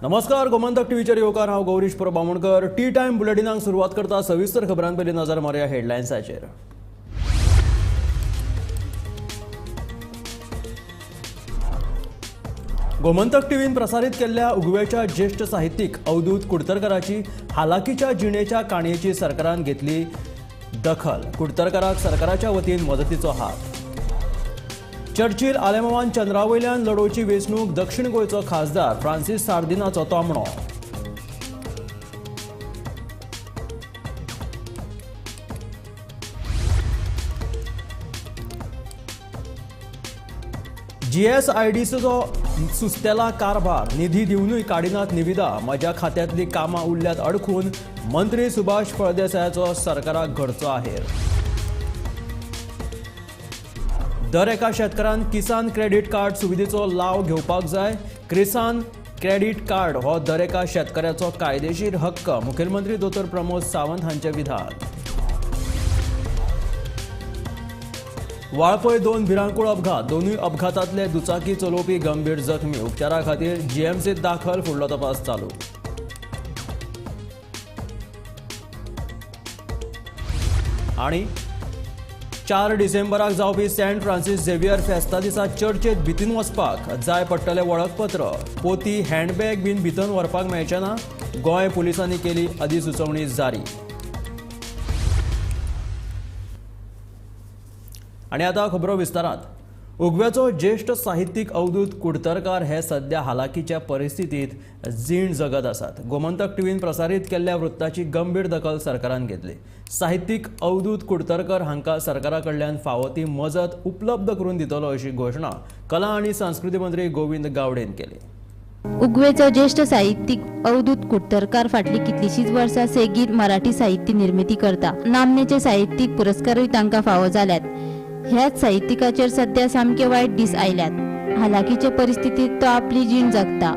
नमस्कार, गोमंतक टीव्हीचेर येवकार. हांव गौरीश परब बामणकर. टी टायम बुलेटिनाक सुरवात करता. सविस्तर खबरां पयलीं नजर मारया हेडलायन्साचेर. गोमंतक टीव्हीन प्रसारीत केल्ल्या उगवेच्या ज्येश्ठ साहित्यीक अवधूत कुडतरकराची हालाकीच्या जिणेच्या काणयेची सरकारान घेतली दखल. कुडतरकराक सरकाराच्या वतीन मदतीचो हात. चर्चिल आलेमावान चंद्रावयल्यान लडोवची वेंचणूक दक्षिण गोंयचो खासदार फ्रांसीस सार्दिनाचो तोमणो. जीएसआयडीसीचो सुस्तेला कारभार, निधी दिवनूय काडिनात निविदा, म्हज्या खात्यांतली कामां उरल्यात अडखून, मंत्री सुभाष फळदेसायाचो सरकाराक घडचो आहेर. दर एका शेतकारान किसान क्रेडीट कार्ड सुविधेचो लाव घेवपाक जाय. किसान क्रेडीट कार्ड हो दर एका शेतकऱ्याचो कायदेशीर हक्क, मुखेलमंत्री दोतोर प्रमोद सावंत हांचे विधान. वाळपय 2 भिरांकूळ अपघात, दोनूय अपघातांतले दुचाकी चलोवपी गंभीर जखमी, उपचारा खातीर जीएमसीत दाखल, फुडलो तपास चालू. आनी 4 डिसेंबराक जावपी सेंट फ्रांसीस झेवियर फेस्ता दिसा चर्चेत भितून वचपाक जाय पडटलें वळखपत्र, पोती, हँडबॅग बीन भितर व्हरपाक मेळचें ना, गोंय पुलिसांनी केली अधिसुचोवणी जारी. आनी आतां खबरो विस्तारात. उगव्याचो ज्येश्ठ साहित्यीक अवधूत कुडतरकार हे सध्या हालाकीच्या परिस्थितीत जीण जगत आसात. गोमंतक टीव्हीन प्रसारीत केल्ल्या वृत्ताची गंभीर दखल सरकारान घेतली. साहित्यीक अवधूत कुडतरकर हांकां सरकारा कडल्यान फावो ती मजत उपलब्ध करून दितलो अशी घोशणा कला आनी संस्कृती मंत्री गोविंद गावडेन केली. उगवेचो ज्येश्ठ साहित्यीक अवधूत कुडतरकार फाटली कितलीशीच वर्सां सेगीत मराठी साहित्य निर्मिती करता. नामनेचे साहित्यीक पुरस्कारूय तांकां फावो जाल्यात. ह्याच साहित्यिकाचेर सध्या सामके वायट दीस आयल्यात. हालाकीचे परिस्थितीत तो आपली जीण जगता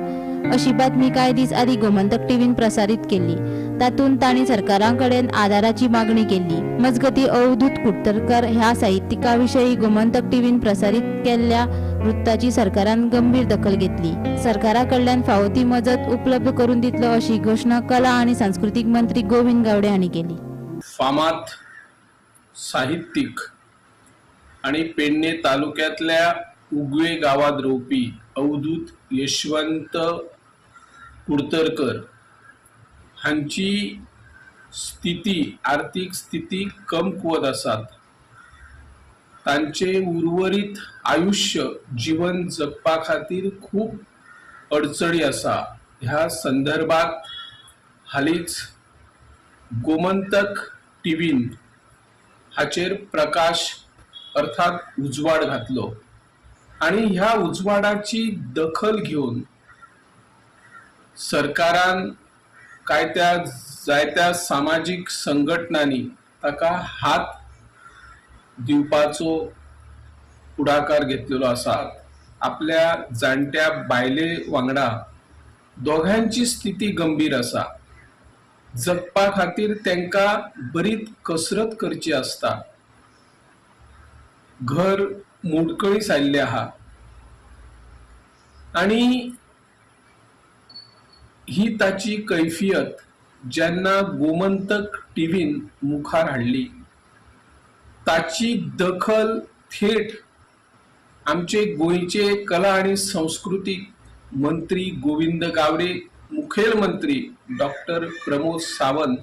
अशी बातमी कांय दीस आदी गोमंतक टीव्हीन प्रसारीत केल्ली. तातूंत तांणी सरकारा कडेन आदाराची मागणी केल्ली. मजगती अवधूत कुडतरकर ह्या साहित्यिका विशीं गोमंतक टीव्हीन प्रसारीत केल्ल्या वृत्ताची सरकारान गंभीर दखल घेतली. सरकारा कडल्यान फावो ती मजत उपलब्ध करून दितलो अशी घोशणा कला आनी सांस्कृतीक मंत्री गोविंद गावडे हांणी केली. फामाद साहित्यीक आणि पेडणे तालुक्यातल्या उगवे गावात रावपी अवधूत यशवंत कुडतरकर हांची स्थिती, आर्थीक स्थिती कमकुवत आसात. तांचे उर्वरीत आयुष्य जीवन जगपा खातीर खूब अडचणी आसा. ह्या संदर्भात हालींच गोमंतक टीव्हीन हाचेर प्रकाश अर्थात उजवाड घातलो आणि ह्या उजवाडाची दखल घेवन सरकारान काय त्या जायत्या सामाजीक संघटनांनी ताका हात दिवपाचो फुडाकार घेतलेलो आसा. आपल्या जाणट्या बायले वांगडा दोगांची स्थिती गंभीर आसा. जगपा खातीर तांकां बरीच कसरत करची आसता. घर मोडकळीस आयिल्लें आहा आनी ही ताची कैफियत जेन्ना गोमंतक टीव्हीन मुखार हाडली ताची दखल थेट आमचे गोंयचे कला आनी संस्कृतीक मंत्री गोविंद गावडे, मुखेल मंत्री डॉक्टर प्रमोद सावंत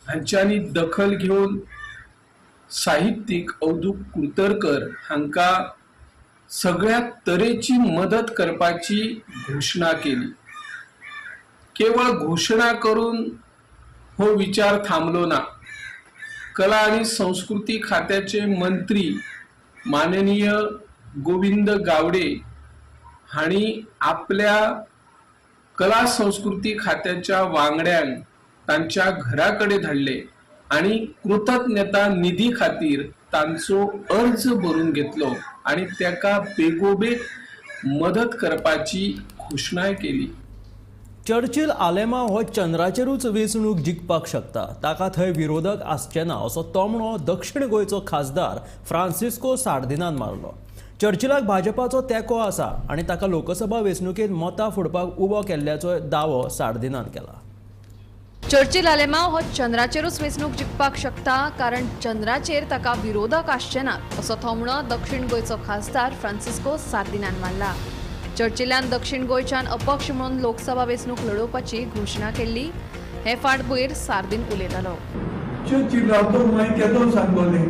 हांच्यांनी दखल घेवन साहित्यीक अवधूत कुडतरकर हांकां सगळ्या तरेची मदत करपाची घोशणा केली. केवळ घोशणा करून हो विचार थांबलो ना. कला आणि संस्कृती खात्याचे मंत्री माननीय गोविंद गावडे हांणी आपल्या कला संस्कृती खात्याच्या वांगड्यांक तांच्या घरा कडेन धाडले आनी कृतज्ञता निधी खातीर तांचो अर्ज भरून घेतलो आनी ताका बेगोबेग मदत करपाची घोशणाय केली. चर्चिल आलेमाव हो चंद्राचेरूच वेंचणूक जिखपाक शकता, ताका थंय विरोधक आसचे ना असो तोमणो दक्षिण गोंयचो खासदार फ्रांसिस्को सार्दिनान मारलो. चर्चिलाक भाजपाचो तेंको आसा आनी ताका लोकसभा वेंचणुकेंत मतां फोडपाक उबो केल्ल्याचो दावो सार्दिनान केला. चर्चिल आलेमांव हो चंद्राचेरूच वेंचणूक जिखपाक शकता, कारण चंद्राचेर ताका विरोधक आसचे नात असो थोमणो दक्षिण गोंयचो खासदार फ्रांसिस्को सार्दिनान मारला. चर्चिलान दक्षिण गोंयच्यान अपक्ष म्हणून लोकसभा वेंचणूक लढोवपाची घोशणा केल्ली. हे फाटभुंयेर सार्दिन उलयतालो. चर्चिलाक तो मागीर केदो सांगलोले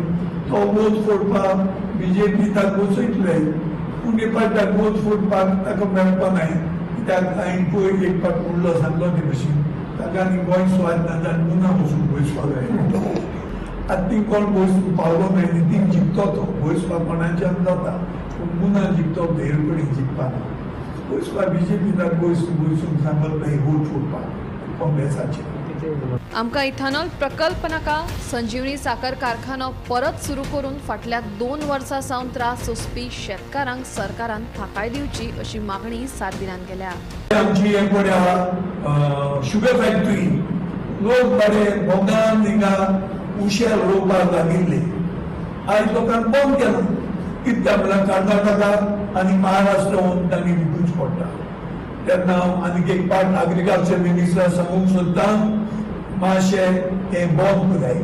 तो वोट फोडपाक बीजेपी ताका बसयतले, पूण एक पाट ताका वोट फोडपाक ताका मेळपा नाय, कित्याक हांवें पयर एक पाट उरलो सांगलो ते भशेन ताका आनी गोंय स्वाद ना जाल्यार मुना वचून बसपाक जाय. आतां ती कोण बसून पावलो नाय न्ही, ती जिखतो तो बसपाक कोणाच्यान जाता, पूण मुना जिखतो हेर कडेन जिखपाक ना. बसपाक बीजेपी ताका बसून सांगत नाय वोट फोडपाक काँग्रेसाचेर. आमकां इथेनॉल प्रकल्प नाका, संजीवनी साकर कारखानो परत सुरू करून फाटल्या 2 वर्सां सावन त्रास सोंसपी शेतकारांक सरकारान थाकाय दिवची अशी मागणी सार्दिनान केल्या. आमची हे पळय आहा शुगर फॅक्टरी, लोक बरे भोंगान हिंगा उशेल रोवपाक लागिल्ले, आयज लोकांक बंद केला. कित्याक म्हणल्यार कर्नाटका आनी महाराष्ट्र वचून तांणी विकूच पडटा. तेन्ना हांव आनीक एक पाट एग्रीकल्चर मिनिस्टर सांगूंक सोदता, मातशें हें बंद कराय.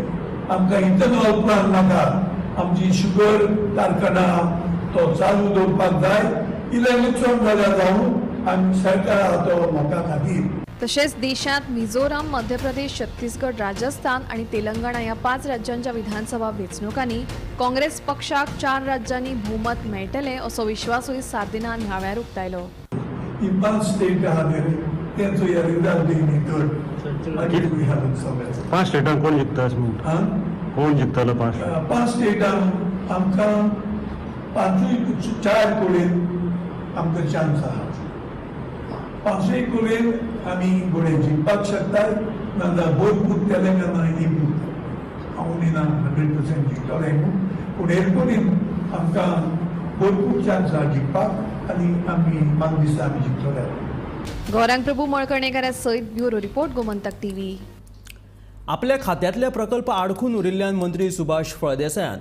आमकां इथेनॉल प्लांट नाका, आमची शुगर कारखाना तो चालू दवरपाक जाय. इल्लें लुकसाण जाल्यार जावं, आमी सरकार आहा तो लोकां खातीर. तशेंच देशांत मिझोराम, मध्य प्रदेश, छत्तीसगड, राजस्थान आनी तेलंगणा ह्या 5 राज्यांच्या विधानसभा वेंचणुकांनी काँग्रेस पक्षाक 4 राज्यांनी भोवमत मेळटलें असो विश्वासूय सार्दिनान ह्या वेळार उक्तायलो. ही 5 स्टेट आहा तेंचो ह्या रिजल्ट भितर मागीर लोकसभेचो. 5 स्टेटांक कोण जिखता अशें म्हणटा? कोण जिखतलो? 5 स्टेटांक आमकां 5 4 कडेन आमकां चान्स आहा. 5 कडेन आमी घोडे जिखपाक शकताय, नाजाल्यार भरपूर तेलंगणा एक हांव उलयना 100% जिखतले म्हूण, पूण हेर कडेन आमकां भरपूर चान्स आहा जिखपाक आनी आमी म्हाका दिसता आमी जिखतले. गौरांग प्रभू मळकर्णेकर सयत ब्युरो रिपोर्ट, गोमंतक टीव्ही. आपल्या खात्यांतले प्रकल्प आडखून उरिल्ल्यान मंत्री सुभाष फळदेसायान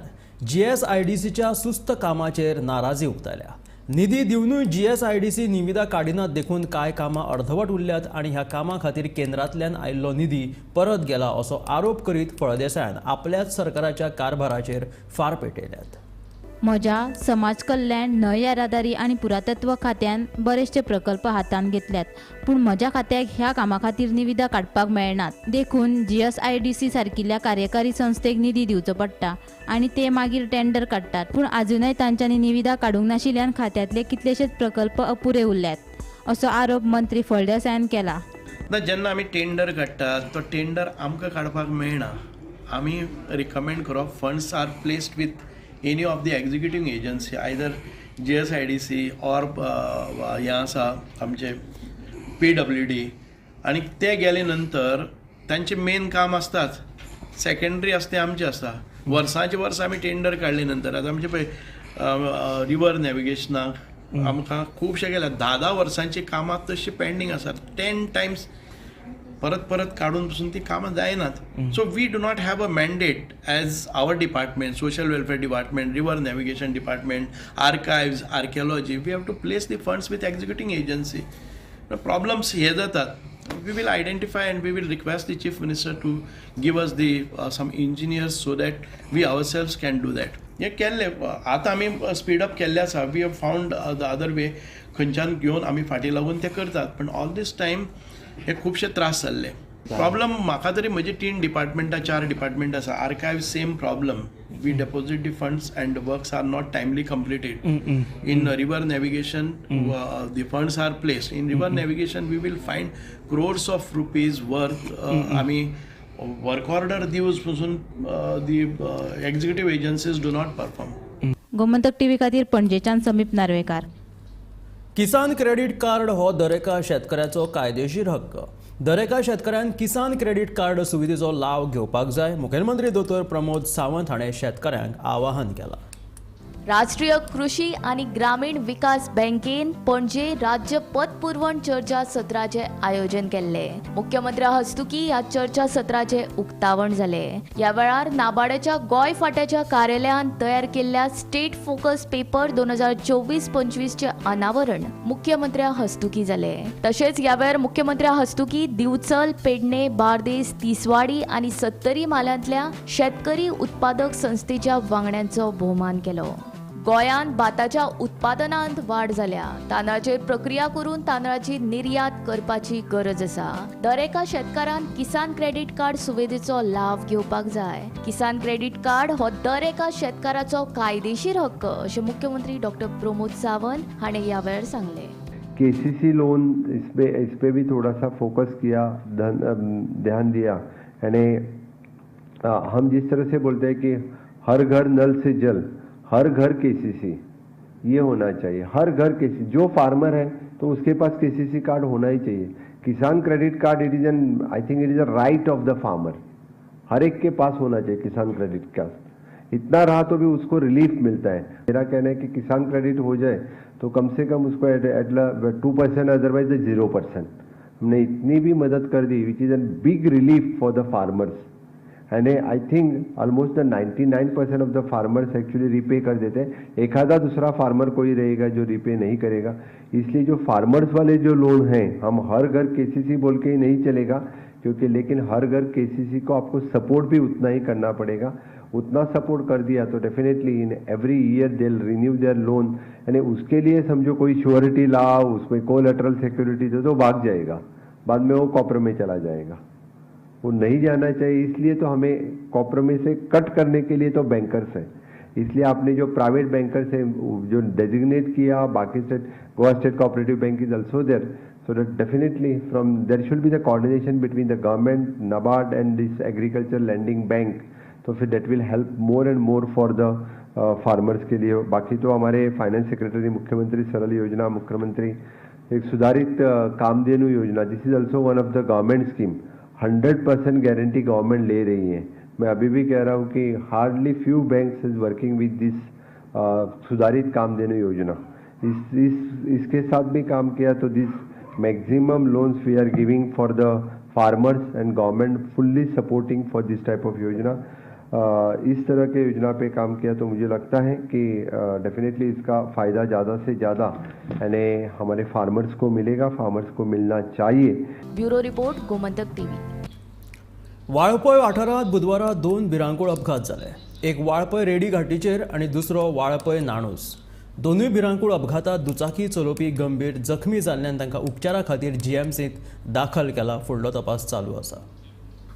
GSIDCच्या सुस्त कामाचेर नाराजी उक्तायल्या. निधी दिवनूय GSIDC निविदा काडिनात देखून कांय कामां अर्धवट उरल्यात आनी ह्या कामां खातीर केंद्रांतल्यान आयिल्लो निधी परत गेला असो आरोप करीत फळदेसायान आपल्याच सरकाराच्या कारभाराचेर फार पेटयल्यात. म्हज्या समाज कल्याण, न्हंय येरादारी आनी पुरातत्व खात्यान बरेचशे प्रकल्प हातांत घेतल्यात, पूण म्हज्या खात्याक ह्या कामा खातीर निविदा काडपाक मेळनात, देखून GSIDC सारकिल्ल्या कार्यकारी संस्थेक निधी दिवचो पडटा आनी ते मागीर टेंडर काडटात, पूण आजुनय तांच्यांनी निविदा काडूंक नाशिल्ल्यान खात्यांतले कितलेशेच प्रकल्प अपुरे उरल्यात असो आरोप मंत्री फळदेसायान केला. ना, जेन्ना आमी टेंडर काडटात तो टेंडर आमकां काडपाक मेळना. आमी रिकमेंड करप, funds are placed with any of the executing agency, either GSIDC or हें आसा आमचें PWD, आनी ते गेले नंतर तांचें मेन काम आसताच, सेकेंडरी आसता तें आमचें आसता. वर्सांचे वर्सां आमी टेंडर काडले नंतर आतां आमचें पळय रिवर नॅविगेशनाक आमकां खुबशे गेल्या 10-10 वर्सांचीं कामां तशीं पेंडींग आसात. 10 टायम्स परत परत काडून पसून ती कामां जायनात. So we do not have a mandate as our department, social welfare department, river navigation department, archives, archaeology, we have to place the funds with executing agency. Problems हे जातात. We will identify and we will request the chief minister to give us the some engineers so that we ourselves can do that. हे केल्ले आतां आमी speed up केल्ले आसा. We have found the other way, खंयच्यान घेवन आमी फाटीं लागून ते करतात, पण ऑल दीस टायम हे खुबशे त्रास जाल्ले. प्रॉब्लम म्हाका तरी म्हजी 3 डिपार्टमेंटां 4 डिपार्टमेंट आसा. Archive same problem, we deposit the funds and works are not timely completed. In river navigation the funds are placed. In river navigation we will find crores of rupees worth. आमी work order दिवस पसून the executive agencies do not perform. Gomantak TV खातीर पणजेच्यान समीप नार्वेकार. किसान credit card हो दरेका शेतकऱ्याचो कायदेशीर हक्क. दरेका शेतकऱ्यान किसान क्रेडीट कार्ड सुविधेचो लाव घेवपाक जाय. मुखेलमंत्री दोतोर प्रमोद सावंत हाणें शेतकऱ्यांक आवाहन केलां. राष्ट्रीय कृषी आनी ग्रामीण विकास बँकेन पणजे राज्य पतपुरवण चर्चा सत्राचे आयोजन केल्ले. मुख्यमंत्र्या हस्तुकी ह्या चर्चा सत्राचे उक्तावण जाले. ह्या वेळार नाबार्डाच्या गोंय फांट्याच्या कार्यालयान तयार केल्ल्या स्टेट फोकस पेपर 2024-25 चे अनावरण मुख्यमंत्र्या हस्तुकी जाले. तशेंच ह्या वेळार मुख्यमंत्र्या हस्तुकी दिवचल, पेडणे, बार्देस, तिसवाडी आनी सत्तरी म्हालांतल्या शेतकरी उत्पादक संस्थेच्या वांगड्यांचो भोवमान केलो. गोंयांत भाताच्या उत्पादनांत वाड जाल्या. तांदळाचेर प्रक्रिया करून तांदळाची निर्यात करपाची गरज आसा. दर एका शेतकारान किसान क्रेडीट कार्ड सुविधेचो लाव घेवपाक जाय. किसान क्रेडीट कार्ड हो दर एका शेतकाराचो कायदेशीर हक्क अशें मुख्यमंत्री डॉक्टर प्रमोद सावंत हाणें ह्या वेळार सांगलें. केसीसी लोन इस पे भी थोड़ा सा फोकस किया, ध्यान दिया. यानी हम जिस तरह से बोलते हैं कि हर घर नल से जल, हर घर केसीसी, ये होना चाहिए. हर घर केसीसी, जो फार्मर है तो उसके पास केसीसी कार्ड होना ही चाहिए. Kisan credit card it is an I think it is a right of the farmer. हर एक के पास होना चाहिए किसान क्रेडिट कार्ड. इतना रहा तो भी उसको रिलीफ मिलता है. मेरा कहना है कि किसान क्रेडिट हो जाए तो कम से कम उसको एट 2%, अदरवाइज 0%. हमने इतनी भी मदद कर दी, which is a big relief for the farmers. And I think almost the 99% of the farmers actually repay कर देते हैं. एक आधा दूसरा फार्मर कोई रहेगा जो रिपे नहीं करेगा. इसलिए जो फार्मर्स वाले जो लोन हैं, हम हर घर केसीसी बोल के ही नहीं चलेगा, क्योंकि लेकिन हर घर केसीसी को आपको सपोर्ट भी उतना ही करना पड़ेगा. उतना सपोर्ट कर दिया तो definitely in every year they renew their loan. यानी उसके लिए समझो कोई श्योरिटी लाओ, उसमें कोलेटरल सिक्योरिटी दो तो भाग जाएगा, बाद में वो कॉपर में चला जाएगा. वो नहीं जाना चाहिए. इसलिए तो हमें कॉपर में से कट करने के लिए तो बैंकर्स हैं. इसलिए आपने जो प्राइवेट बैंकर्स हैं जो डेजिग्नेट किया, बाकी state Goa state cooperative bank is also there. So that definitely from there should be the coordination between the government, NABARD and this agriculture lending bank. तो फिर that will help more and more for the farmers K लिए. बाकी तो हमारे finance secretary, मुख्यमंत्री सरल योजना, मुख्यमंत्री एक सुधारित कामधेनु योजना, this is also one of the government scheme. 100% guarantee government ले रही है. मैं अभी भी कह रहा हूँ कि hardly few banks is working with this सुधारित कामधेनु योजना. इस इसके साथ भी काम किया तो this maximum loans we are giving for the farmers and government fully supporting for this type of योजना. इस तरह के योजना पे काम किया तो मुझे लगता है कि डेफिनेटली इसका फ़ायदा ज़्यादा से ज़्यादा यानी हमारे फार्मर्स को मिलेगा, फार्मर्स को मिलना चाहिए. Bureau report, Gomantak TV. Valpoi वाठारांत बुधवारा 2 भिरांकूळ अपघात जाले. एक वाळपय रेडी घाटीचेर आनी दुसरो वाळपय नाणूस. दोनूय भिरांकूळ अपघातात दुचाकी चलोवपी गंभीर जखमी जाल्ल्यान तांकां उपचारा खातीर जीएमसींत दाखल केला. फुडलो तपास चालू आसा.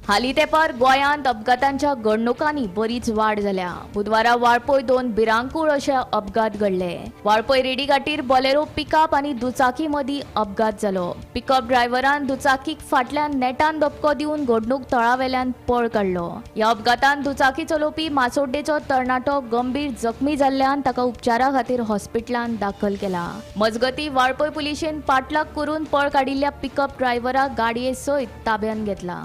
हालीं तेंपार गोंयांत अपघातांच्या घडणुकांनी बरीच वाड जाल्या. बुधवारा वाळपय 2 भिरांकूळ अशे अपघात घडले. वाळपय रेडी घाटीर बोलेरो पिकअप आनी दुचाकी मदीं अपघात जालो. पिकअप ड्रायव्हरान दुचाकीक फाटल्यान नेटान धपको दिवन घडणूक थळावेल्यान पळ काडलो. ह्या अपघातान दुचाकी चलोवपी मासोड्डेचो तरणाटो गंभीर जखमी जाल्ल्यान ताका उपचारा खातीर हॉस्पिटलांत दाखल केला. मजगतीं वाळपय पुलिशेन पाठलाग करून पळ काडिल्ल्या पिकअप ड्रायव्हराक गाडये सयत ताब्यांत घेतला.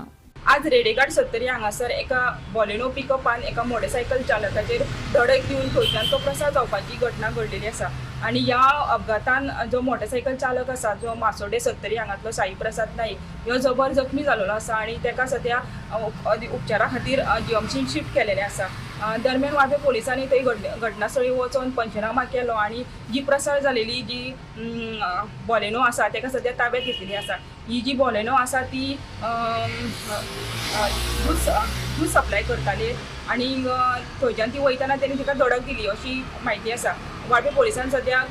आज रेडेघाट सत्तरी हांगासर एका बॉलेनो पिकअपान एका मोटरसायकल चालकाचेर धडक दिवन थंयच्यान तो प्रसार जावपाची घटना घडलेली आसा. आनी ह्या अपघातान जो मोटरसायकल चालक आसा, जो मासोडे सत्तरी हांगातलो साई प्रसाद नाईक, ह्यो जबर जखमी जाल्लो आसा आनी ताका सद्या उपचारा खातीर जीएमसीन शिफ्ट केलेलें आसा. दरम्यान वाळपय पोलिसांनी थंय घटनास्थळी वचोन पंचनामा केलो आनी जी प्रसार जालेली जी बॉलेनो आसा ताका सद्या ताब्यात घेतिल्ली आसा. ही जी बॉलेनो आसा ती दूद सप्लाय करताली आनी थंयच्यान ती वयतना तेणी तिका धडक दिली अशी म्हायती आसा. वाळपय पोलिसान सद्या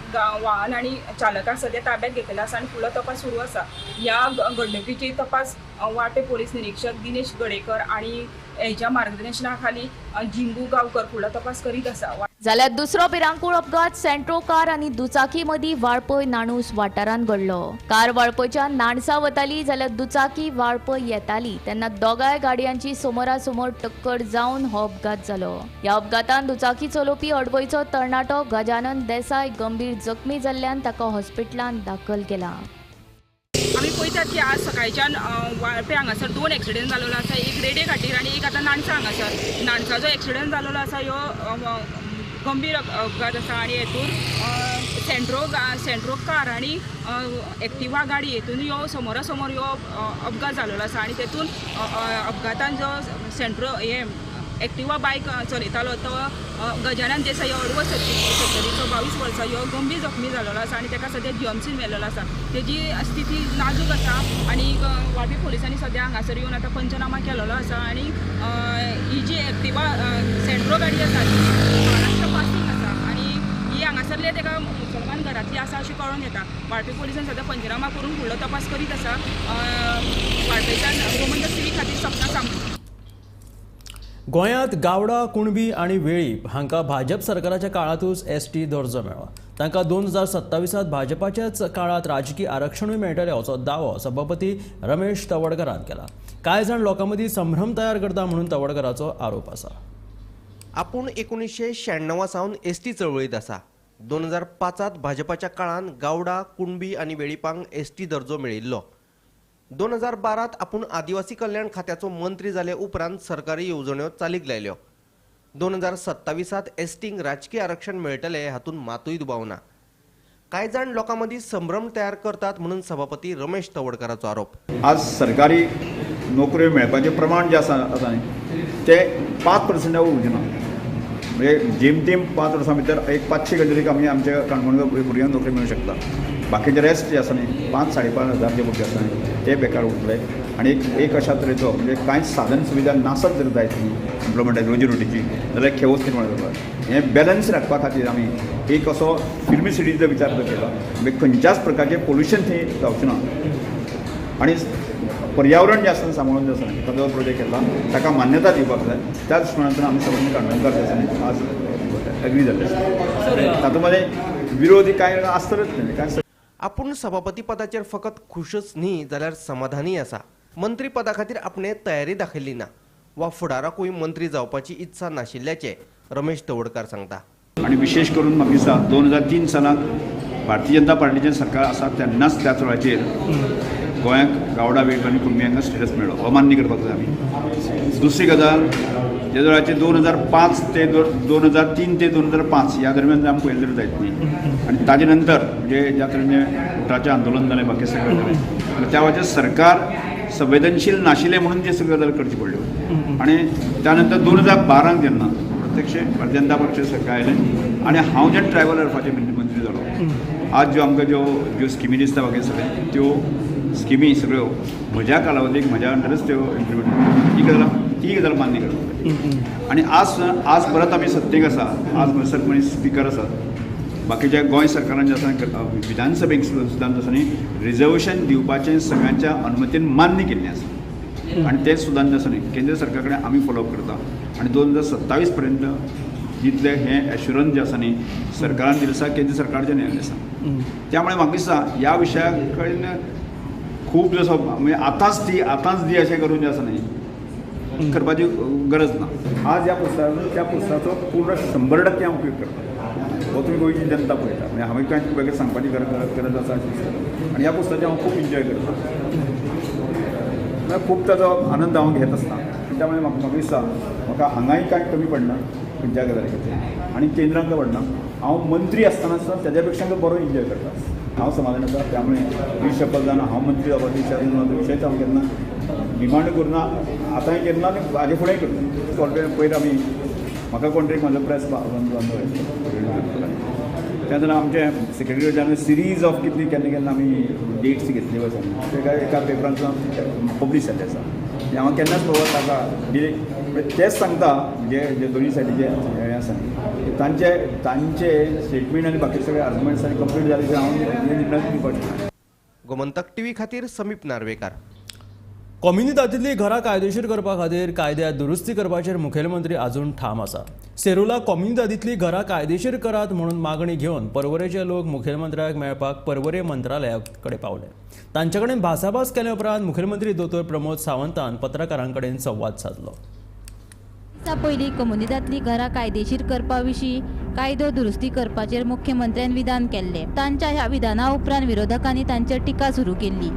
वाहन आनी चालकाक सद्या ताब्यात घेतलेलो आसा आनी फुडलो तपास सुरू आसा. ह्या घडणुकीची तपास वाळपय पोलीस निरीक्षक दिनेश गडेकर आनी हेच्या मार्गदर्शना खाली जिंगू गांवकर फुडलो तपास करीत आसा. जाल्यार दुसरो भिरांकूळ अपघात सेंट्रो कार आनी दुचाकी मदीं वाळपय नाणूस वाठारांत घडलो. कार वाळपयच्या नाणसा वताली जाल्यार दुचाकी वाळपय येताली तेन्ना दोगांय गाडयांची समोरासमोर टक्कर जावन हो अपघात जालो. ह्या अपघातान दुचाकी चलोवपी अडवयचो तरणाटो गजानन देसाय गंभीर जखमी जाल्ल्यान ताका हॉस्पिटलांत दाखल केला. आमी पळयतात की आज सकाळच्यान वाळपे हांगासर 2 एक्सिडेंट जाल्लो आसा, एक रेडे घाटीर आनी एक आतां नाणसा हांगासर. नाणसाचो एक्सिडेंट जाल्लो आसा ह्यो गंभीर अपघात आसा आनी हेतून सेंट्रो कार आनी एक्टिवा गाडी हेतून ह्यो समोरासमोर ह्यो अपघात जाल्लो आसा आनी तेतून अपघातान जो सेंट्रो हे एक्टिवा बायक चलयतालो तो गजानन देसाई अडवो सत्तरीचो 22 वर्सां ह्यो गंभीर जखमी जाल्लो आसा आनी ताका सद्या जीएमसीन व्हेल्लो आसा. तेजी स्थिती नाजूक आसा आनी वाळपय पुलिसांनी सद्या हांगासर येवन आतां पंचनामा केलेलो आसा आनी ही जी एक्टिवा सेंट्रो गाडी आसा ती महाराष्ट्र पासींग आसा आनी ही हांगासरले ताका मुसलमान घरांतली आसा अशें कळोन येता. वाळपय पुलिसान सद्या पंचनामा करून फुडलो तपास करीत आसा. वाळपयच्यान गोमंतक टीव्ही खातीर सपना सामंत. गोंयांत गावडा, कुणबी आनी वेळीप हांकां भाजप सरकाराच्या काळांतूच एसटी दर्जो मेळ्ळो. तांकां 2027 भाजपाच्याच काळांत राजकी आरक्षणूय मेळटलें असो दावो सभापती रमेश तवडकरान केला. कांय जाण लोकां मदीं संभ्रम तयार करता म्हणून तवडकराचो आरोप आसा. आपूण 1996 सावन एसटी चळवळींत आसा. 2005 भाजपाच्या काळांत गावडा, कुणबी आनी वेळीपांक एसटी दर्जो मेळिल्लो. 2012 आपूण आदिवासी कल्याण खात्याचो मंत्री जाले उपरांत सरकारी येवजण्यो चालीक लायल्यो. 2027 एसटींक राजकी आरक्षण मेळटलें हातूंत मातूय दुबाव ना. कांय जाण लोकां मदीं संभ्रम तयार करतात म्हणून सभापती रमेश तवडकराचो आरोप. आज सरकारी नोकऱ्यो मेळपाचें प्रमाण जें आसा आसा न्ही तें 5% उरचें ना. म्हणजे जेमतेम 5 वर्सां भितर एक 500 कडेन तरी आमी आमच्या काणकोण भुरग्यांक नोकरी मेळूंक शकता. बाकीचे रेस्ट जे आसा न्ही 5-5.5 हजार जे भुरगे आसा न्ही ते बेकार उरतले आनी एक अशा तरेचो म्हणजे कांयच साधन सुविधा नासत जर जायत न्ही एम्प्लॉयमेंटाची रोजी रोटीची जाल्यार खेवच निर्माण जाता. हें बॅलन्स राखपा खातीर आमी एक असो फिल्मी सिटीचो विचार जर केला म्हणजे खंयच्याच प्रकारचें पोल्युशन थंय जावचें ना आनी पर्यावरण जें आसा सांबाळून जें आसा ताजो प्रोजेक्ट केला ताका मान्यता दिवपाक जाय. त्या दृश्टीकोनांतल्यान आमी सगळ्यांनी काणकोणकार जे आसा न्ही आज एग्री जाल्ले आसा. तातूंत मदें विरोधी कांय आसतलेच न्ही. कांय आपूण सभापती पदाचेर फकत खुशच न्ही जाल्यार समाधानी आसा. मंत्री पदा खातीर आपणे तयारी दाखयली ना वा फुडाराकूय मंत्री जावपाची इत्सा नाशिल्ल्याचें रमेश तवडकार सांगता. आनी विशेष करून म्हाका दिसता 2003 सालांत भारतीय जनता पार्टीचें सरकार आसा तेन्नाच त्याच वेळाचेर गोंयांक गावडा, वेळीप आनी कुणबी हांकां स्टेटस मेळ्ळो हो मान्य करपाक जाय आमी. दुसरी गजाल ज्या वेळाचेर 2005 ते 2003 ते 2005 ह्या दरम्यान आमी पळयलें जायत न्ही आनी ताजे नंतर म्हणजे ज्या तरेन उटाचें आंदोलन जालें बाकी सगळें जालें त्या वेळाचेर सरकार संवेदनशील नाशिल्लें म्हणून ती सगळ्यो गजाल करची पडल्यो. आनी त्या नंतर 2012 जेन्ना प्रत्यक्ष भारतीय जनता पक्ष सरकार आयलें आनी हांव जेन्ना ट्रायबल अफेर्साचे मंत्री जालो आज ज्यो आमकां ज्यो ज्यो स्किमी दिसता बाकी सगळें त्यो स्किमी सगळ्यो म्हज्या कालावधीक म्हज्या अंडरच त्यो इम्प्लिमेंट ही गजाल मान्य करपाक. आनी आज परत आमी सत्तेक आसा. आज म्हणसर कोणी स्पिकर आसात बाकीच्या गोंय सरकारान जें आसा विधानसभेक सुद्दां आसा न्ही रिजर्वेशन दिवपाचें सगळ्यांच्या अनुमतीन मान्य केल्लें आसा आनी तें सुद्दां जें आसा न्ही केंद्र सरकारा कडेन आमी फॉलोअप करता आनी 2027 पर्यंत जितलें हें एश्युरन्स जें आसा न्ही सरकारान दिलें आसा केंद्र सरकारचें न्यायालय आसा. त्यामुळे म्हाका दिसता ह्या विशया कडेन खूब जसो म्हणजे आतांच दी अशें करून जें आसा न्ही करपाची गरज ना. आज ह्या पुस्तकाचो त्या पुस्तकाचो पूर्ण 100% हांव उपयोग करता. हो तुमी गोंयची जनता पळयता म्हणजे हांवें कांय वेगळें सांगपाची गरज आसा अशें दिसता आनी ह्या पुस्तकाचें हांव खूब एन्जॉय करता, खूब ताजो आनंद हांव घेत आसता. त्यामुळे म्हाका दिसता म्हाका हांगाय कांय कमी पडना खंयच्या गजाली खातीर आनी केंद्रांक पडना. हांव मंत्री आसतना सुद्दां ताज्या पेक्षा बरो एन्जॉय करता. हांव समाधान आसा. त्यामुळे ही शपथ जावन हांव मंत्री जावपाची इच्छा विशयच हांव केन्ना डिमांड करुना, आतांय केन्ना आनी हाजे फुडेंय करना. पयर आमी म्हाका कोण तरी म्हजो प्रेस बंद तेन्ना आमचे सेक्रेटरी जनरल सिरीज ऑफ कितली केन्ना केन्ना आमी डेट्स घेतली वचून ते काय एका पेपरान पब्लीश जाल्ले आसा. हांव केन्नाच पळोवप ताका डिले तेच सांगता म्हणजे जे दोनूय सायडीचे हें आसा न्ही तांचे तांचे स्टेटमेंट आनी बाकी सगळे आर्ग्युमेंट्स आनी कंप्लीट जाले हांव निर्णय दिवपाक शकता. गोमंतक टीव्ही खातीर समीप नार्वेकार. कोम्युनिदादींतलीं घरां कायदेशीर करपा खातीर कायद्यात दुरुस्ती करपाचेर मुखेलमंत्री आजून ठाम आसा. सेरुला कोम्युनिदादींतलीं घरां कायदेशीर करात म्हणून मागणी घेवन पर्वरेचे लोक मुखेलमंत्र्याक मेळपाक पर्वरे मंत्रालया कडेन पावले. तांचे कडेन भासाभास केले उपरांत मुखेलमंत्री दोतोर प्रमोद सावंतान पत्रकारां कडेन संवाद सादलो. दिसा पयलीं कोमुनिदादींतलीं घरां कायदेशीर करपा विशीं कायदो दुरुस्ती करपाचेर मुख्यमंत्र्यान विधान केल्लें. तांच्या ह्या विधाना उपरांत विरोधकांनी तांचेर टिका सुरू केल्ली.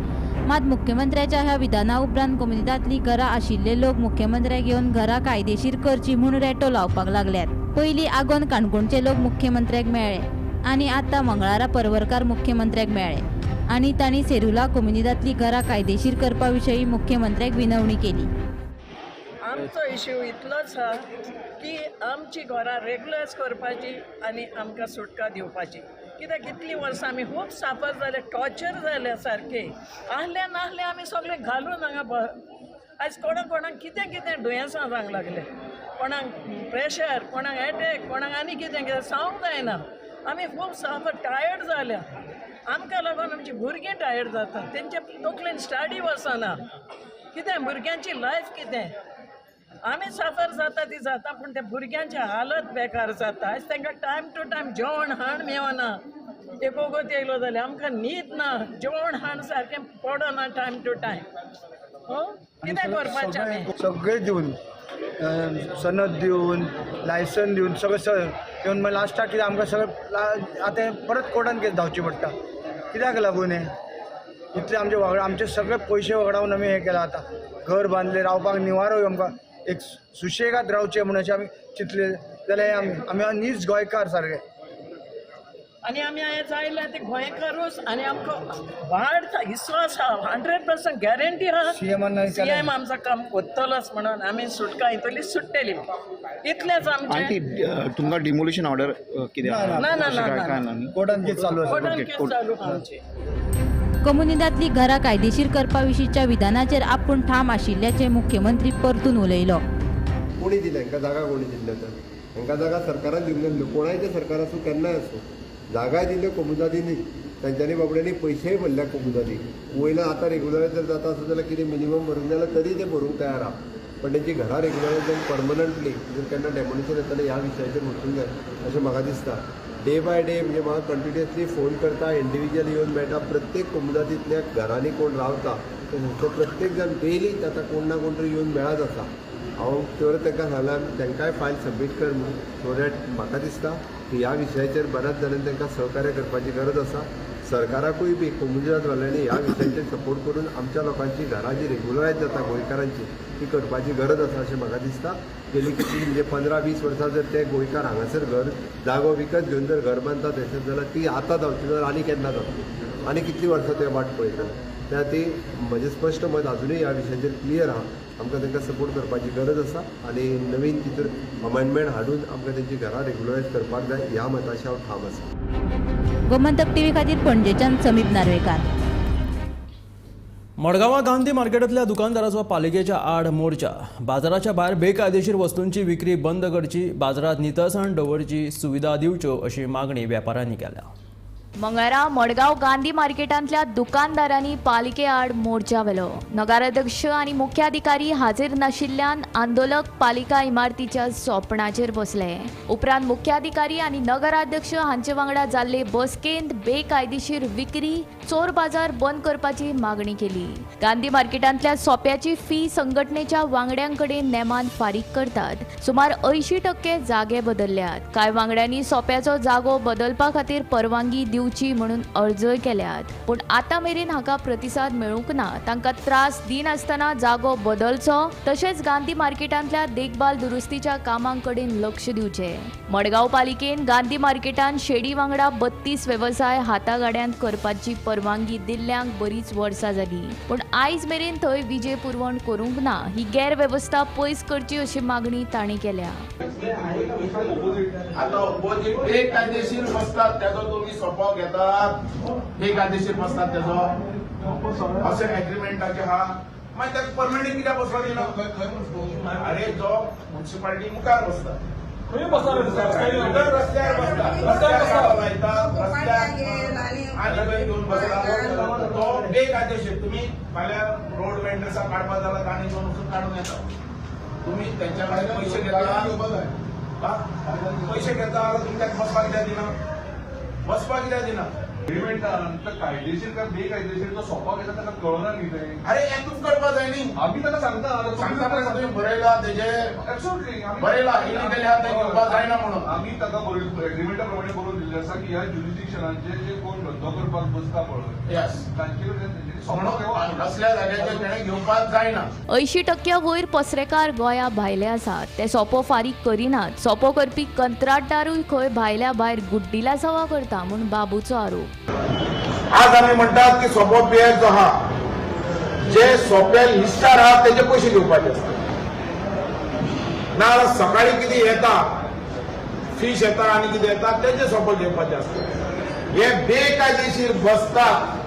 मात मुख्यमंत्र्याच्या ह्या विधाना उपरांत कोमुनिदादींतलीं घरां आशिल्ले लोक मुख्यमंत्र्याक येवन घरां कायदेशीर करची म्हूण रेटो लावपाक लागल्यात. पयलीं आगोंद काणकोणचे लोक मुख्यमंत्र्याक मेळ्ळे आनी आतां मंगळारा पर्वरकार मुख्यमंत्र्याक मेळ्ळे आनी तांणी सेरुला कोमुनिदादींतलीं घरां कायदेशीर करपा विशीं मुख्यमंत्र्याक विनवणी केली. आमचो इश्यू इतलोच आहा की आमची घरां रेगुलर्स करपाची आनी आमकां सुटका दिवपाची. कित्याक कितलीं वर्सां आमी खूब साफर जाले, टॉर्चर जाले सारके. आहले नाहले आमी सगळे घालून हांगा आयज कोणाक कोणाक कितें कितें दुयेंसां जावंक लागले, कोणाक प्रेशर, कोणाक एटॅक, कोणाक आनी कितें कितें सांगूंक जायना. आमी खूब साफर टायर्ड जाल्या. आमकां लागून आमची भुरगीं टायर्ड जाता, तेंच्या तकलेन स्टडी वचना. कितें भुरग्यांची लायफ कितें, आमी साफर जाता ती जाता, पूण त्या भुरग्यांची हालत बेकार जाता. आयज तांकां टायम टू टायम जेवण हाण मेळना. एक वगत येयलो जाल्यार आमकां न्हीद ना, जेवण हाण सारकें पडना टायम टू टायम. हो कितें करपाचें आमी? सगळें दिवन, सनद दिवन, लायसन दिवन, सगळें सगळें दिवन मागीर लास्टाक कितें आमकां सगळें आतां परत कोर्टान केस धांवची पडटा. कित्याक लागून हें इतलें आमचे वागडा आमचे सगळे पयशे वगडावन आमी हें केलां. आतां घर बांदलें, रावपाक निवारो आमकां एक सुशेगाद रावचें म्हूण अशें आमी चिंतलें जाल्यार आमी आमी नीज गोंयकार सारके. आनी आमी आयज आयल्या ते गोंयकारूच आनी आमकां वाड विस्वास आहा, 100% गॅरंटी आहा सीएम आमचो काम करतलोच म्हणून आमी सुटका हितूंतली सुट्टली. इतलेंच आमचें. तुमकां डिमोलिशन ऑर्डर कितें? ना ना ना, कोर्टान केस चालू आसा. कोर्टान केस चालू आमची. कोमुनिदादींतलीं घरां कायदेशीर करपा विशींच्या विधानाचेर आपूण ठाम आशिल्ल्याचें मुख्यमंत्री परतून उलयलो. कोणी दिल्या हांकां जागा? कोणी दिल्ल्या तर हांकां जागा सरकारान दिवंक नासल्यो. कोणायच्या सरकार आसूं केन्नाय आसूं जागाय दिल्यो कोमुनिदादींनी, तांच्यांनी बाबड्यांनी पयशेय भरल्या कोमुनिदादी. वयल्यान आतां रेगुलरायज जर जाता आसत जाल्यार कितें मिनिमम भरूंक जाल्यार तरी ते भरूंक तयार आहा, पण तेंची घरां रेगुलरायज जावन परमनंटली जर केन्ना डेमोलिशन येतलें ह्या विशयाचेर वचूंक जाय अशें म्हाका दिसता. डे बाय डे म्हणजे म्हाका कंटिन्युअसली फोन करता, इंडिविज्युअल येवन मेळटा. प्रत्येक कोमुनिदादींतल्या घरांनी कोण रावता ते प्रत्येक जाण डेली आतां कोण ना कोण तरी येवन मेळत आसा. हांव तर तांकां सांगलां तांकांय फायल सबमीट कर म्हणून, सो that म्हाका दिसता की ह्या विशयाचेर बऱ्याच जाणांनी तांकां सहकार्य करपाची गरज आसा. सरकाराकूय बी कोमुनिदादवाल्यांनी ह्या विशयाचेर सपोर्ट करून आमच्या लोकांची घरां जी रेगुलरायज जाता गोंयकारांची ती करपाची गरज आसा अशें म्हाका दिसता. गेली कितली म्हणजे 15-20 वर्सां जर ते गोंयकार हांगासर घर जागो विकत घेवन जर घर बांदता थंयसर जाल्यार ती आतां जावची जाल्यार आनी केन्ना जातली, आनी कितलीं वर्सां ते वाट पळयतले. त्या खातीर म्हजें स्पश्ट मत आजुनूय ह्या विशयाचेर क्लियर आहा. आमकां तांकां सपोर्ट करपाची गरज आसा आनी नवीन तितून अमेंडमेंट हाडून आमकां तेंची घरां रेगुलरायज करपाक जाय ह्या मताचेर हांव ठाम आसा. गोमंतक टीव्ही खातीर पणजेच्यान समीप नार्वेकार. मडगांवां गांधी मार्केटांतल्या दुकानदाराचो पालिकेच्या आड मोर्चा. बाजाराच्या भायर बेकायदेशीर वस्तूंची विक्री बंद करची, बाजारांत नितळसाण दवरची सुविधा दिवच्यो अशी मागणी वेपाऱ्यांनी केल्या. मंगळारा मडगांव गांधी मार्केटांतल्या दुकानदारांनी पालिके आड मोर्चा व्हेलो. नगराध्यक्ष आनी मुख्याधिकारी हाजीर नाशिल्ल्यान आंदोलक पालिका इमारतीच्या सोपणाचेर बसले. उपरांत मुख्याधिकारी आनी नगराध्यक्ष हांचे वांगडा जाल्ले बसकेंत बेकायदेशीर विक्री, चोर बाजार बंद करपाची मागणी केली. गांधी मार्केटांतल्या सोप्याची फी संघटनेच्या वांगड्यां कडेन नेमान फारीक करतात. सुमार 80% जागे बदलल्यात. कांय वांगड्यांनी सोप्याचो जागो बदलपा खातीर परवानगी दिवची म्हणून अर्जय केल्यात, पूण आतां मेरेन हाका प्रतिसाद मेळूंक ना. तांकां त्रास दिनासतना जागो बदलचो, तशेंच गांधी मार्केटांतल्या देखभाल दुरुस्तीच्या कामां कडेन लक्ष दिवचें. मडगांव पालिकेन गांधी मार्केटांत शेडी वांगडा 32 वेवसाय हातागाड्यांत करपाची परवानगी दिल्ल्यांक बरीच वर्सां जाली, पूण आयज मेरेन थंय विजे पुरवण करूंक ना. ही गैरवेवस्था पयस करची अशी मागणी तांणी केल्या. बेकायदेशीर बसतात त्याचो तुम्ही सोपो घेतात, बेकायदेशीर बसतात त्याचो अशें एग्रीमेंटाचे हा, मागीर ताका परमनंट कित्याक बसलो दिना? अरे जो म्युनिसिपालिटी मुखार बसता, खंय बसता? रस्त्यार बसता, रस्त्यार लायता, रस्त्यार आनी खंय घेवन बसता तो बेकायदेशीर. तुमी फाल्यां रोड वेंडर्साक काडपा जाल्यार तांणी घेवन वचून काडून येता. तुमी तेंच्या कडेन पयशे घेता, पयशे घेता तुमी ताका बसपाक कित्याक दिना? बसपाक कित्याक दिना? एग्रीमेंटान कायदेशीर काय बेकायदेशीर तो सोपा घेता ताका कळना न्ही तें. अरे हें तुमकां कळपा जाय न्ही. आमी ताका सांगता, सांगता तुमी बरयला तेजे, एब्सोल्युटली बरयला इलिगल आहा तें घेवपा जायना म्हणून. आमी ताका एग्रीमेंटा प्रमाणे बरोवन दिल्लें आसा की ह्या ज्युरिस्डिक्शनाचेर जे कोण धंदो करपाक बसता पळय तांचे कडल्यान तेंच्यांनी म्हणून असल्या जाग्याचेर तेणें घेवपाक जायना. 80% वयर पसरेकार गोंया भायले आसात. ते सोपो फारीक करिनात. सोपो करपी कंत्राटदारूय खंय भायल्या भायर गुड्डीला सवा करता म्हूण बाबूचो आरोप. आज आमी म्हणटात की सोपो पेयर जो आहा, जे सोपे लिस्टार आहा तेजे पयशे घेवपाचे आसता. नाजाल्यार सकाळी कितें येता, फीश येता आनी कितें येता तेजे सोपो घेवपाचे आसता. हे बेकायदेशीर बसतात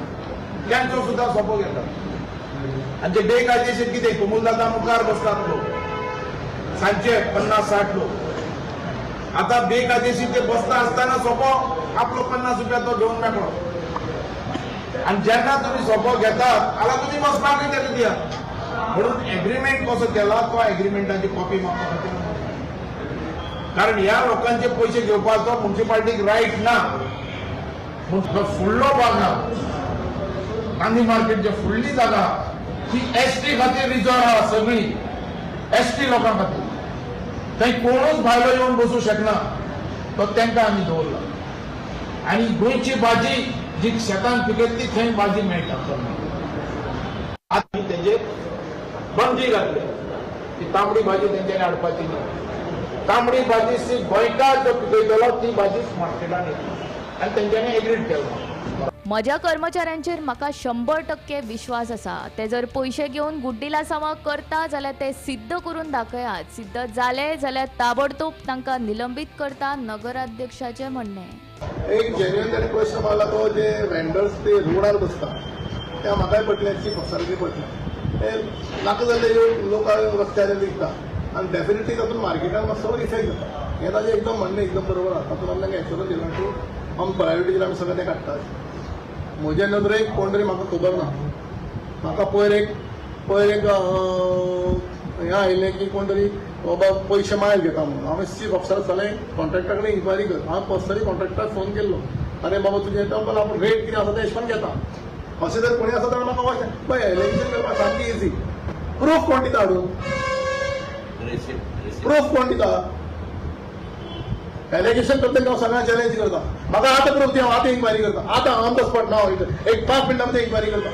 त्यांचो सुद्धा सोपो घेतात. आनी ते बेकायदेशीर कितें कोमुलदादा मुखार बसतात लोक, सांजचे 50-60 लोक. आतां बेकायदेशीर ते बसता आसतना सोपो आपलो 50 रुपया तो घेवन मेकळो. आनी जेन्ना तुमी सोपो घेतात जाल्यार तुमी बसपाकूय ताका दियात. म्हणून एग्रीमेंट कसो केला तो एग्रीमेंटाची कॉपी मागपा खातीर, कारण ह्या लोकांचे पयशे घेवपाचो म्युनिसिपालिटीक रायट ना. म्हूण फुडलो भाग ना, गांधी मार्केट जे फुडली जागा ती एसटी खातीर रिजर्व आहा, सगळी एसटी लोकां खातीर. थंय कोणूच भायलो येवन बसूं शकना, तो तांकां आमी दवरला. आनी गोंयची भाजी जी शेतान पिकयतली थंय भाजी मेळटा. आतां तेजेर बंदी घातली ती तांबडी भाजी तेंच्यांनी हाडपाची न्ही. तांबडी भाजी सी गोंयकार जो पिकयतलो ती भाजी मार्केटान येतली आनी तेंच्यांनी एग्रीड केलो. म्हज्या कर्मचाऱ्यांचेर म्हाका 100% विश्वास आसा. ते जर पयशे घेवन गुड्डीलासांवां करता जाल्यार ते सिद्ध करून दाखयात. सिद्ध जाले जाल्यार ताबडतोब तांकां निलंबीत करता, नगराध्यक्षाचें म्हणणें. एक जेन्युइन ताणें प्रश्न मारला तो जे वेंडर्स ते रोडार बसता त्या म्हाकाय पटलें, चीफ ऑफिसराकूय पटलें. ते नाका जाल्ले लोक रस्त्यार विकता आनी डेफिनेटली तातूंत मार्केटान मातसो इफेक्ट जाता. हें ताजें एकदम म्हणणें एकदम बरोबर आसा. तातूंत आमी तांकां एश्योरन्स दिलां की आमी प्रायोरिटीचेर आमी सगळें तें काडटा. म्हजे नदरेक कोण तरी म्हाका खबर ना, म्हाका पयर एक हें आयिल्लें की कोण तरी बाबा पयशे मायल घेता म्हणून. हांवें चीफ ऑफिसर सगळें कॉन्ट्रॅक्टा कडेन इन्क्वायरी कर. हांवें पर्सनली कॉन्ट्रॅक्टाक फोन केल्लो, अरे बाबा तुजें येता पण आपूण रेट कितें आसा तें हिशोबान घेता. अशें जर कोणी आसा जाल्यार म्हाका वचें पळय एलिगेशन करपाक सामकी इजी. प्रूफ कोण दिता हाडून, प्रूफ कोण दिता? एलिगेशन करता हांव सगळ्यांक चॅलेंज करता. म्हाका आतां प्रूफ दी, हांव आतां इन्क्वायरी करता. आतां ऑन the spot ना, एक 5 मिनटां भितर इन्क्वायरी करता.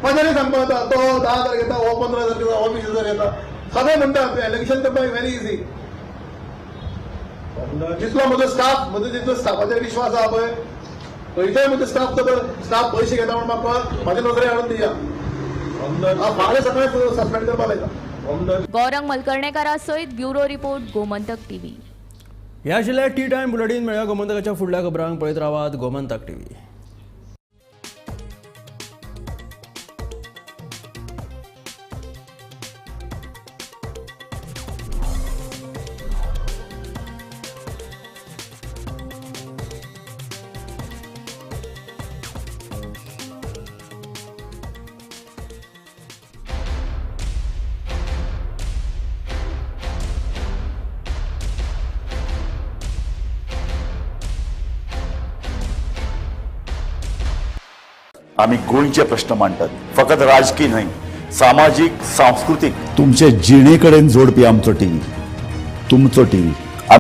म्हज्यानी सांगपाक जाता तो 10,000 घेता, हो 15,000 घेता, हो 20,000 घेता. सगळें म्हणटा एलिगेशन करपाक व्हेरी इजी. जितलो म्हजो स्टाफ, म्हजो जितलो स्टाफाचेर विश्वास आहा पळय, खंयचोय म्हजो स्टाफ तो स्टाफ पयशे घेता म्हूण म्हाका म्हाजे नदरे हाडून दिया. हांव फाल्यां सकाळीं सस्पेंड करपाक लायता. गौरंग मलकर्णेकारा सयत ब्युरो रिपोर्ट, गोमंतक टीव्ही. ह्या जिल्ह्यात टी टायम बुलेटीन मेळ्या गोमंतकाच्या फुडल्या खबरांक पळयत रावात गोमंतक टीव्ही. आमी गोंयचे प्रश्न मांडटात, फकत राजकीय न्हय, सामाजीक, सांस्कृतीक, तुमचे जिणे कडेन जोडपी आमचो टीव्ही, तुमचो टीव्ही.